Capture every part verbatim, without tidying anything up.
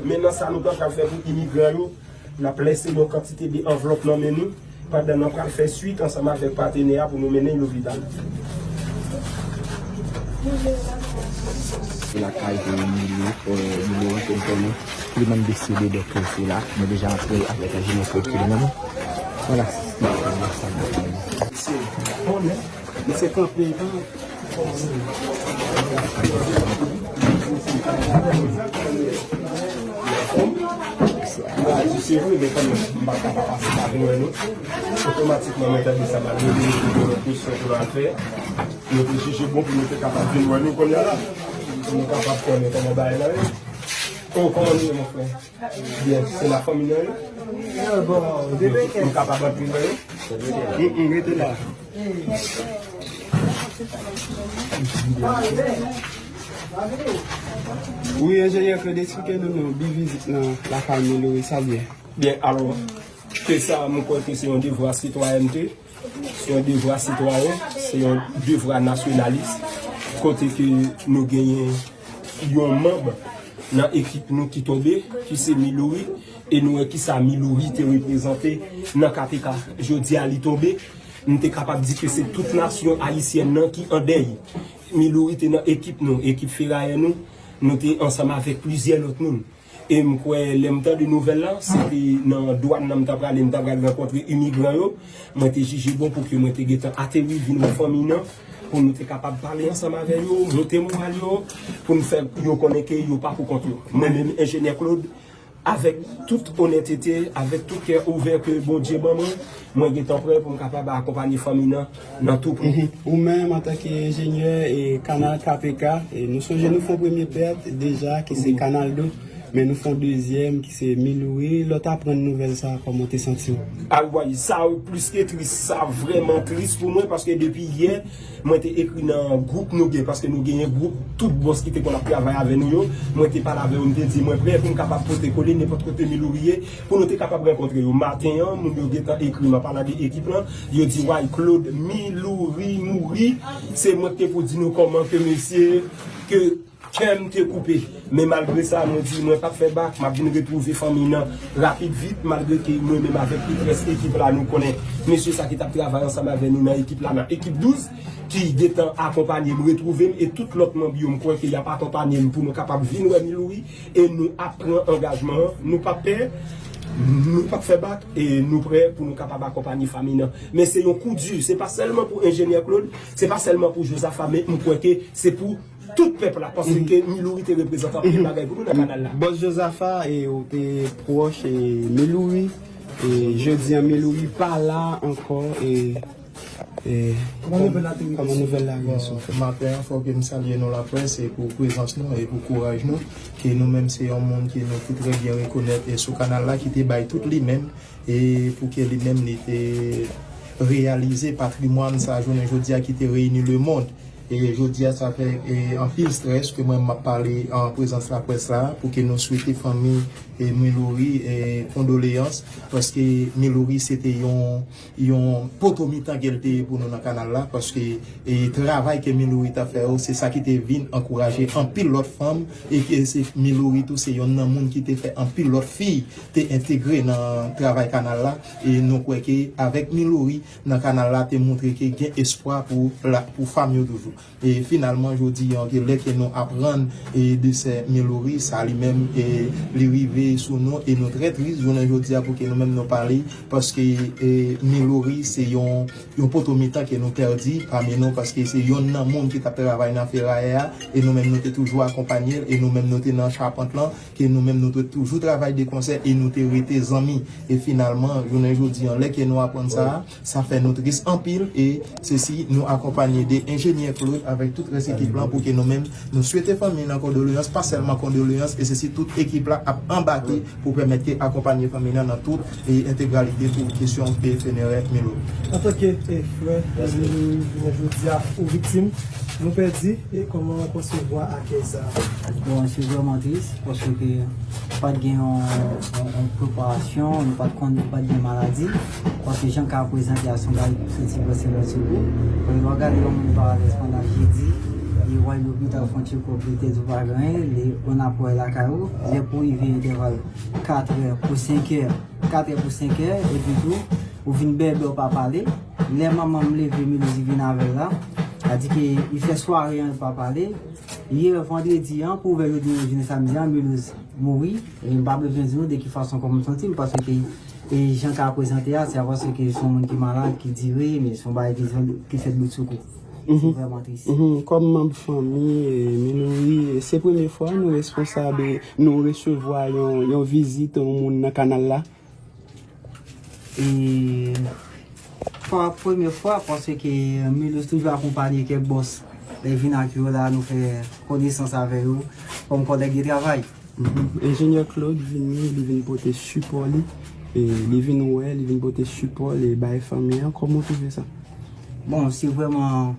Men nan sa nou pral fè pou imigran yo, n ap lese yon kantite de anvlòp nan men nou, pandan n ap pral fè swit ansanm avèk patenè a pou nou mennen lopital. Se lakay pou Milo, Milo ke m konnen. Clément desede, donk se la. Mwen deja antre avèk enjenye Claude Clément. Vwala, se sa. Mesye, kanpe, se vre, men kanmenm, m pa ka pa pase pa vin wè nou. Otomatikman, mwen tande sa m al rele nou pou nou pran yon prizon pou nou al fè. Nou te jije bon pou nou te kapab vin wè nou kounye a la. Pou nou kapab konnen kòman bagay la ye. Oh, kòman nou ye, mon frè? Byen, se la fanmi nan yo? Yo, bon, demen. M kapab antre nan yo? M, m rete la. Wi, enjenyè Claude, eksplike nou non, bi vizit nan lakay Miloury, sa l ye? Byen, alò, ke sa, mwen kwè ke se yon devwa sitwayènte. Se yon devwa sitwayen, se yon devwa nasyonalis, kote ke nou genyen yon manm nan ekip nou ki tonbe, ki se Miloury, e nou wè kisa Miloury te reprezante nan K P K. Jodi a li tonbe, m te kapab di ke se tout nasyon ayisyèn nan ki an dèy. Miloury te nan ekip nou, ekip ferayè nou, nou te ansanm avèk plizyè lòt moun. E m kwè lè m tande nouvèl la, se te nan dwàn nan m ta prale, m ta pral rankontre imigran yo. Mwen te jije bon pou ke mwen te gentan ateri vin wè fanmi nan, pou nou te kapab pale ansanm avè yo, monte moral yo, pou n fè yo konnen ke yo pa pou kont yo. Mwen menm, enjenyè Claude, avèk tout onètete, avèk tout kè ouvè ke Bondye ban mwen, mwen gentan prè pou m kapab akonpanye fanmi nan, nan tou pri. Mhm. Ou menm, antanke enjenyè e kanal K P K, e nou sonje nou fè yon premye pèt deja, ki se Kanal de, men nou fè yon dezyèm, ki se Miloury. Lè w t aprann nouvèl sa a, kòman w te santi w? A, woy, sa plis ke tris, sa vrèman tris pou mwen, paske depi yè, mwen te ekri nan gwoup nou gen, paske nou genyen gwoup tout bòs ki te konn ap travay avè nou yo. Mwen te pale avè yo, m te di mwen prè pou m kapab pote kole nenpòt kote Miloury ye, pou nou te kapab rankontre yo. Maten an, moun yo gentan ekri m, an palan de ekip lan, yo di, "Way, Claude, Miloury mouri." Se mwen ki te pou di nou kòman ke mesye, ke kè m te koupe. Men malgre sa, mwen di, mwen p ap fè bak, m ap vin retwouve fanmi nan rapid vit, malgre ke mwen menm avèk tout rès ekip la, nou konnen mesye sa ki t ap travay ansanm avè nou nan ekip la, nan ekip douz, ki gentan akonpanye m, retwouve m, e tout lòt manm yo, m kwè ke y ap akonpanye m pou nou kapab vin wè Miloury, e nou ap pran angajman an, nou p ap pè, nou p ap fè bak, e nou prè pou nou kapab akonpanye fanmi nan. Men se yon kou di, se pa sèlman pou enjenyè Claude, se pa sèlman pou Josapha, men m kwè ke se pou tout pèp la, paske Miloury te reprezante anpil bagay pou nou nan kanal la. Bòs Josapha, e ou te pwòch, e Miloury, e jodi a Miloury pa la ankò, e, e kòman nouvèl la rive sou ou? Bon, maten an, fòk m salye nou laprès, e pou prezans nou, e pou kouraj nou, ke nou menm se yon moun ke nou tout trè byen rekonèt, e sou kanal la, ki te bay tout li menm, e pou ke li menm li te reyalize patrimwàn sa jounen jodi a ki te reyini lemonn. E jodi a sa fè, e, anpil strès ke mwen m ap pale an prezans laprès la, pou ke nou swete fanmi, e, Miloury, e, kondoleyans, paske Miloury se te yon, yon poto mitan ke l te ye pou nou nan kanal la, paske, e, travay ke Miloury t ap fè yo, se sa ki te vin ankouraje anpil lòt fanm, e ke se Miloury tou se yonn nan moun ki te fè anpil lòt fi te entegre nan travay kanal la, e nou kwè ke avèk Miloury nan kanal la te montre ke gen espwa pou la, pou fanm yo toujou. E finalman, jodi a, ke lè ke nou aprann, e, desè Miloury, sa li menm, e, li rive sou nou, e nou trè tris, jounen jodi a, pou ke nou menm nou pale, paske, e, Miloury se yon, yon poto mitan ke nou pèdi pami nou, paske se yonn nan moun ki t ap travay nan ferayè a, e nou menm nou te toujou akonpanye l, e nou menm nou te nan chapant lan, ke nou menm nou te toujou travay de konsè e nou te rete zanmi. E finalman, jounen jodi a, lè ke nou aprann sa, sa fè nou tris anpil, e se si nou akonpanye de enjenyè Claude avèk tout rès ekip lan pou ke nou menm nou swete fanmi nan kondoleyans, pa sèlman kondoleyans, e se si tout ekip la ap anbake pou pèmèt ke akonpanye fanmi nan nan tout e entegralite pou kesyon ke fenerè Miloury. Antanke, e, frè, e, Miloury, jounen jodi a, ou viktim, nou pèdi, e kòman w konsevwa akèy sa a? Bon, se vrèman tris, paske pa t gen yon, yon, yon preparasyon, nou pa t konn, nou pa t gen maladi, paske jan ka prezante a se yon bagay pou santi blese lòt sou kou. Paske lè w gade yon moun parèt pandan jedi, Li wè lopital fè yon tchekòp, li te di w pa gen anyen, li, ou n ap wè lakay ou. Lè pou rive entèval katrè pou senkè, katrè pou senkè, epi tou, ou vin bèbè, ou pa pale. Lè manman m leve, Milouz vin avè l la, a di ke li fè sware an, li pa pale. Yè vandredi an, pou ouvè jodi, jounen samdi an, Milouz mouri. E m pa bezwen di nou de ki fason kòman m santi m, paske e jan ka prezante a, se paske se yon moun ki malad, ki dire, men se yon bagay ki, ki fèt bout sou kou. Se vrèman tris. Mhm. Kòm manm fanmi, e, Milouri, e, se premye fwa nou responsab, e, nou resevwa yon, yon vizit yon moun nan kanal la? E, pa premye fwa, paske Milouz toujou akonpanye kèk bòs. Lè vin ak yo la, nou fè konesans avè yo kòm kòlèg de travay. Mhm. Enjenyè Claude vini, li vin pote sipò li, e li vin wè, li vin pote sipò li bay fanmi an. Kòman w twouve sa? Bon, se vrèman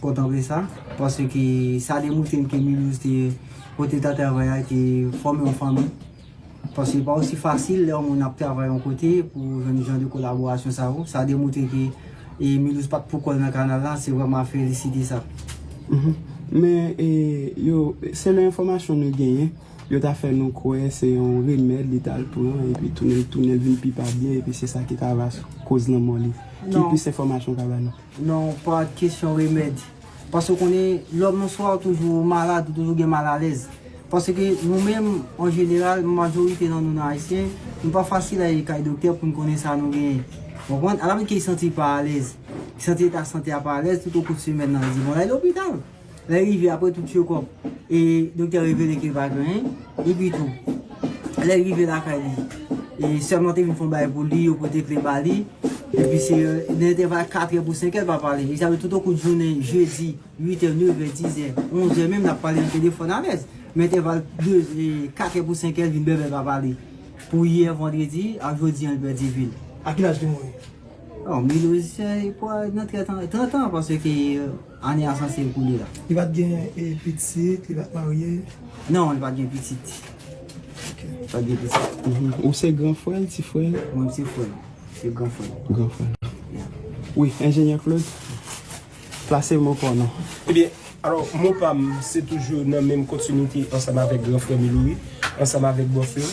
kontan de sa, paske sa demontre m ke Milouz te, kote l ta travay a, te fòme yon fanmi. Paske li pa osi fasil lè yon moun ap travay yon kote pou jwenn jan de kolaborasyon sa yo. Sa demontre ke, e, Milouz pa t poukò l nan kanal la, se vrèman a felisite sa. Mhm. Men, e, yo, selon enfòmasyon nou genyen, yo ta fè nou kwè se yon remèd li t al pran, epi tounen, tounen l vin pi pa byen, epi se sa ki ta va koz lanmò li. Ki plis enfòmasyon w ka ba nou? Non, pa kesyon remèd. Paske w konnen, lòm nan swa ou toujou malad, ou toujou gen malalèz. Paske nou menm, an jeneral, majorite nan nou nan Ayisyen, nou pa fasil ale kay doktè pou n konnen sa nou genyen. Ou konprann? Alapli ke li santi l pa alèz, li santi eta sante a pa alèz, toutokou semèn nan, li di, bon, l al lopital. Lè l rive, apre tout tchekòp, e doktè revele ke li pa gen anyen. Epi tou, lè l rive lakay li, e sè m nan te vin fè yon bagay pou li, yo pote kle ba li. Epi se, e, nan entèval katrè pou senkè, l pa pale. E sa vle toutokou jounen jedi, uitè, nevè, dizè, onzè menm, n ap pale nan telefòn alèz. Men entèval de, e, katrè pou senkè, l vin bèbè, l pa pale. Pou yè vandredi, ak jodi a, l pèdi vi l. A ki laj li mouri? Oh, Milouz, e, pou nan trant an, trant an, paske, e, ane a sanse ekoule la. Li pa t gen, e, pitit, li pa t marye? Non, li pa t gen pitit. Ok. Li pa t gen pitit. Mhm. Ou se gran frè l, ti frè l? Mwen, se frè l. Se gran frè l. Gran frè l. Yeah. Wi, enjenyè Claude, plase mo pa w non. Ebyen, alò, mo pa m, se toujou nan menm kontinite ansanm avèk gran frè Milouri, ansanm avèk bòs yo,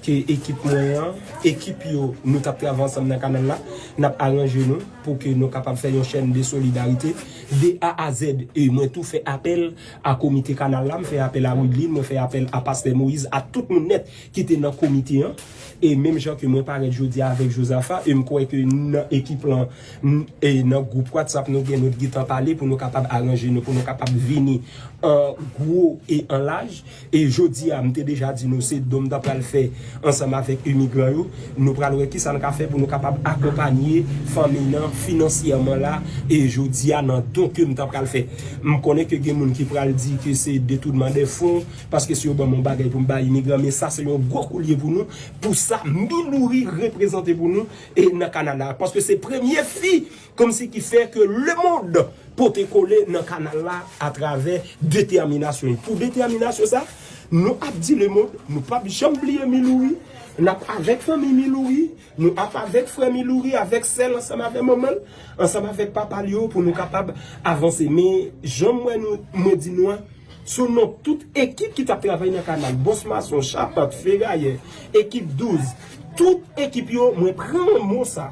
ke ekip mwen an, ekip yo, nou t ap travay ansanm nan kanal la, n ap aranje nou pou ke nou kapab fè yon chèn de solidarite de A a Z. E mwen tou fè apèl a komite kanal la, m fè apèl a Widlin, mwen fè apèl a pastè Moyiz, a tout moun nèt ki te nan komite an. E menm jan ke mwen parèt jodi a avèk Jozafa, e m kwè ke nan ekip lan, n-, e nan gwoup WhatsApp nou gen, nou t gentan pale pou nou kapab aranje nou, pou nou kapab vini an gwo e an laj. E jodi a, m te deja di nou, se don m ta pral fè ansanm avèk imigran yo. Nou pral wè kisa n ka fè pou nou kapab akonpanye fanmi nan finansyèman la. E jodi a, nan don ke m ta pral fè. M konnen ke gen moun ki pral di ke se detounman de fon, paske si yo ban m yon bagay pou m bay imigran, men sa se yon gwo koulye pou nou, pou sa Milouri reprezante pou nou, e nan kanal la. Paske se premye fi, kòmsi ki fè ke lemonn pote kole nan kanal la atravè detèminasyon. Pou detèminasyon sa, nou ap di lemonn, nou p ap janm bliye Milouri, n ap avèk fanmi Milouri, nou ap avèk frè Milouri, avèk sè l ansanm avè manman l, ansanm avèk papa l yo pou nou kapab avanse. Men jan mwen nou, mwen di nou an, sou non tout ekip ki t ap travay nan kanal, bòs mason, chapant, ferayè, ekip douz, tout ekip yo, mwen pran mo sa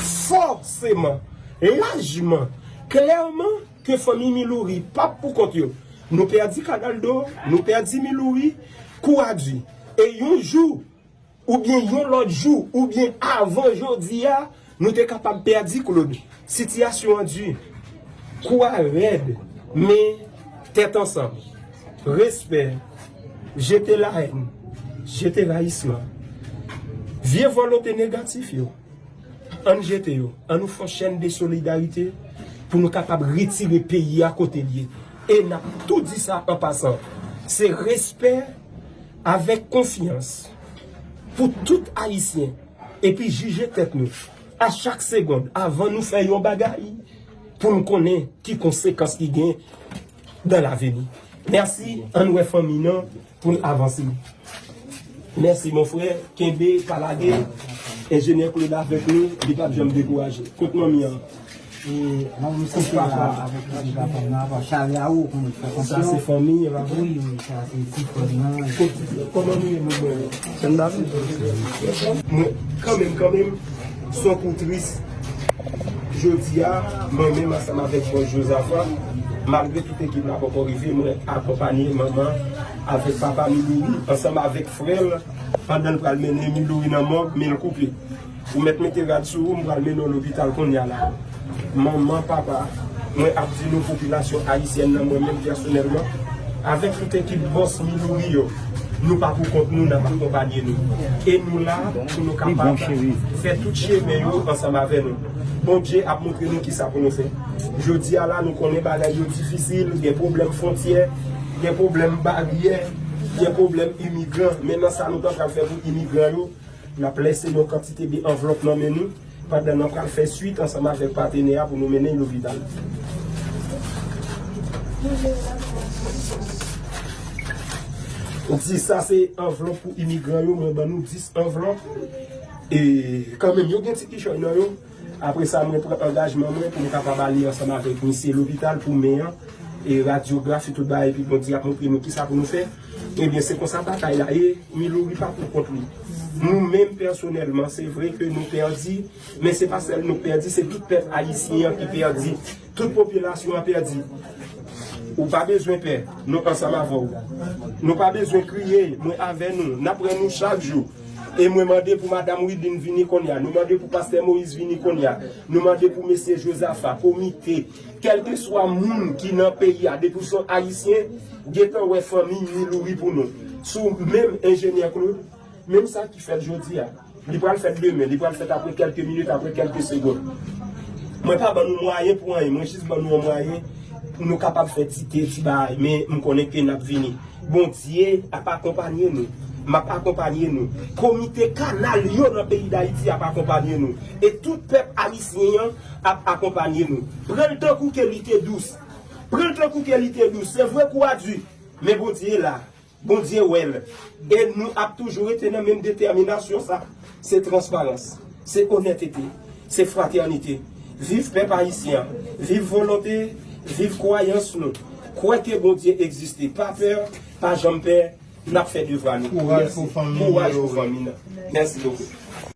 fòseman, lajman, klèman ke fanmi Milouri p ap pou kont yo. Nou pèdi Kanal Do, nou pèdi Milouri, kou a di. E yon jou, oubyen yon lòt jou, oubyen avan jodi a, nou te kapab pèdi Claude. Sitiyasyon an di. Kou a rèd, men tèt ansanm. Respè, jete lahèn, jete rayisman. Vye vòlonte negatif yo, ann jete yo. Ann nou fè yon chèn de solidarite pou nou kapab retire peyi a kote l ye. E n ap tou di sa an pasan. Se respè avèk konfyans pou tout Ayisyen, epi jije tèt nou a chak segonn avan nou fè yon bagay, pou n konnen ki konsekans ki gen dan laveni. Mèsi, ann wè fanmi nan pou n avanse. Mèsi, mon frè, kenbe, pa lage. Enjenyè Claude avèk nou, li p ap janm dekouraje. Kot manmi an? E manman m santi la avèk li, papa m nan, apa chale a ou, konnen fè konfyans. Sa se fanmi, e pa vre? Wi, wi, sa se ti frè m nan. Kòman nou ye, nou byen? Sèn David. Mwen, kanmenm, kanmenm, se yon kou tris. Jodi a, mwen menm ansanm avèk bòs Jozafa, malgre tout ekip la poko rive, mwen akonpanye manman avèk papa Milouri, ansanm avèk frè l, pandan l pral mennen Milouri nan mòg, men l koupe. Ou mèt mete rad sou ou, m pral mennen w lopital kounye a la. Manman, papa, mwen ap di nou, popilasyon ayisyèn nan, mwen menm pèsonèlman, avèk tout ekip bòs Milouri yo, nou pa pou kont nou, n ap akonpanye nou. E nou la pou nou kapab fè tout chemen yo ansanm avè nou. Bondye ap montre nou kisa pou nou fè. Jodi a la, nou konnen bagay yo difisil, gen pwoblèm fwontyè, gen pwoblèm baryè, gen pwoblèm imigran. Men nan sa nou t ap pral fè pou imigran yo, n ap lese yon kantite de anvlòp nan men nou, pandan n ap pral fè swit ansanm avèk patenè a pou nou mennen lopital. Di sa se anvlòp pou imigran yo, mwen ban nou dis anvlòp. E kanmenm, yo gen ti kichòy nan yo. Apre sa, mwen pran angajman mwen pou m kapab ale ansanm avèk misye lopital pou men an, e radyografi, tout bagay, epi Bondye ap montre nou kisa pou nou fè. Ebyen, se konsa batay la ye. Milouri pa pou kont li. Nou menm pèsonèlman, se vre ke nou pèdi, men se pa sèl nou k pèdi, se tout pèp ayisyen an ki pèdi. Tout popilasyon an pèdi. Ou pa bezwen pè, nou ansanm avè w. Nou pa bezwen kriye, mwen avè nou. N ap wè nou chak jou. E mwen mande pou madanm Wideline vini kounye a. Nou mande pou pastè Moïse vini kounye a. Nou mande pou mesye Jozafa, komite, kèlkeswa moun ki nan peyi a, depi w se yon ayisyen, gentan wè fanmi Milouri pou nou. Sou menm enjenyè Claude, menm sa ki fèt jodi a, li pral fèt demen, li pral fèt apre kèlke minit, apre kèlke segonn. Mwen pa ban nou mwayen pou anyen, mwen jis ban nou yon mwayen pou nou kapab fè ti te, ti bagay, men m konnen ke n ap vini. Bondye ap akonpanye nou. M ap akonpanye nou. Komite kanal yo nan peyi Dayiti ap akonpanye nou. E tout pèp ayisyen an ap akonpanye nou. Pran l tankou ke li te dous. Pran l tankou ke li te dous. Se vre kou a di, men Bondye la. Bondye wè l. E nou ap toujou rete nan menm detèminasyon sa. Se transparans. Se onètete. Se fratènite. Viv pèp ayisyen an. Viv volonte. Viv kwayans nou. Kwè ke Bondye egziste. Pa pè. Pa janm pè. N ap fè devwa nou. Kouraj pou fanmi nou. Kouraj pou fanmi nou. Mèsi bokou.